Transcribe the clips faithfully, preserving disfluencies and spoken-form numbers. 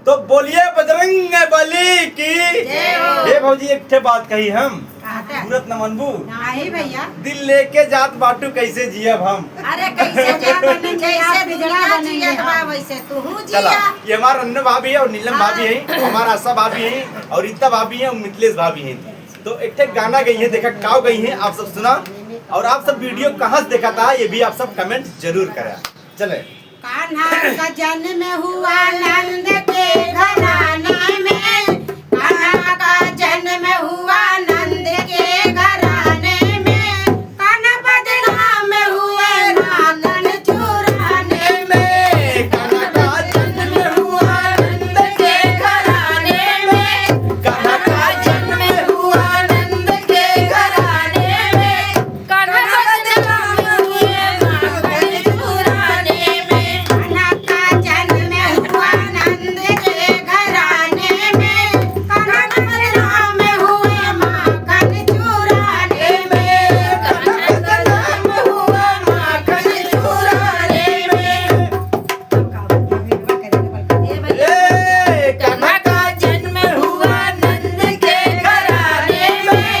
तो बोलिए बजरंग बली की। जय हो। हे भौजी, एक ठे बात कही हम। कहते हैं। तुरंत न मनबू। नहीं भैया। दिल लेके जात बाटू, कैसे जियब हम? अरे कैसे जियब? जैसे दुनिया जियत बा, वैसे तू चला, जिया। ये हमार रन्नू भाभी है और नीलम भाभी है, हमार आशा भाभी है और रीता भाभी है और मिथिलेश भाभी है। तो एक ठे गाना गई है, देखा काव गई है, आप सब सुना। और आप सब video कहाँ से देखा था, ये भी आप सब comment जरूर करा। चले। कान्हा का जन्म हुआ नंद के घराने में, कान्हा का जन्म हुआ नंद के घराने में, कान्हा बदनाम हुए माखन चुराने में। कान्हा का जन्म हुआ नंद के घराने में, कान्हा का जन्म हुआ नंद के घराने में, कान्हा बदनाम हुए माखन चुराने में। कान्हा का जन्म हुआ नंद के घराने में, कान्हा बदनाम हुए माखन चुराने में। कान्हा बदनाम हुआ माखन चुराने में। ए, कान्हा का जन्म हुआ नंद के घराने में,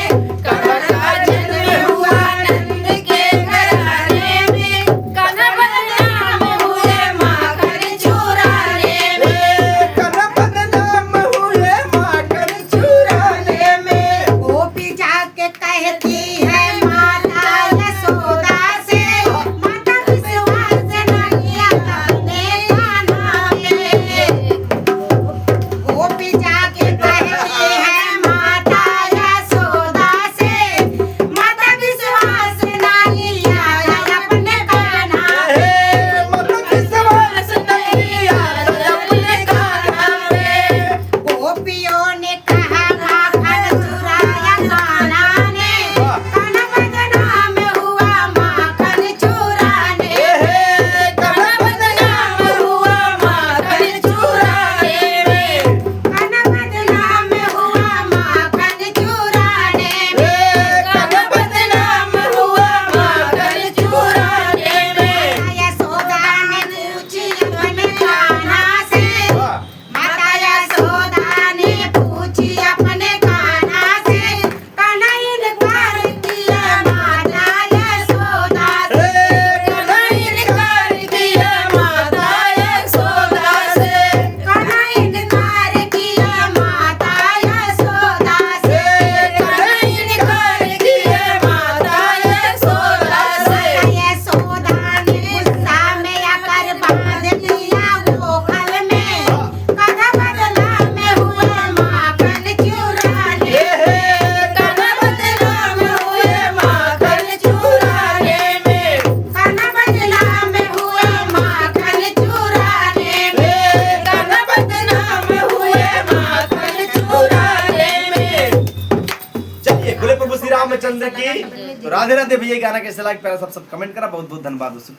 कान्हा का जन्म हुआ नंद के घराने में, कान्हा बदनाम हुए माखन चुराने में। ए, कान्हा बदनाम हुए माखन चुराने में। गोपी जाके कहती है माता यशोदा से, माता विश्वास नहीं अपने कान्हा पे। गोपी जाके कहती है माता यशोदा से, माता विश्वास नहीं आया अपने कान्हा पे। माता विश्वास नहीं आया अपने कान्हा पे। गोपियों ने कहा माखन चुराया कान्हा ने, कान्हा बदनाम हुआ माखन चुराने। ए हे, कान्हा बदनाम हुआ माखन चुराने में। कान्हा बदनाम हुआ माखन चुराने में। ए, कान्हा बदनाम हुआ माखन चुराने में। यशोदा ने पूछी अपने कान्हा से, माता यशोदा ने पूछी अपने कान्हा से, कान्हा इनकार किया माता यशोदा से। ए, कान्हा इनकार किया माता यशोदा से। कान्हा इनकार किया माता यशोदा से। ए, कान्हा इनकार किया माता यशोदा से। माता यशोदा ने गुस्सा में आकर बांध दिया गोखल में। कान्हा बदनाम हुए माखन चुराने। ए हे, कान्हा बदनाम हुए माखन चुराने में। कान्हा बदनाम हुए माखन चुराने में। ए, कान्हा बदनाम हुए माखन चुराने में। चलिए, बोले प्रभु श्री रामचंद्र की। तो राधे राधे भैया, गाना कैसे लगा प्यारा, सब सब comment करा। बहुत बहुत धन्यवाद दोस्तों।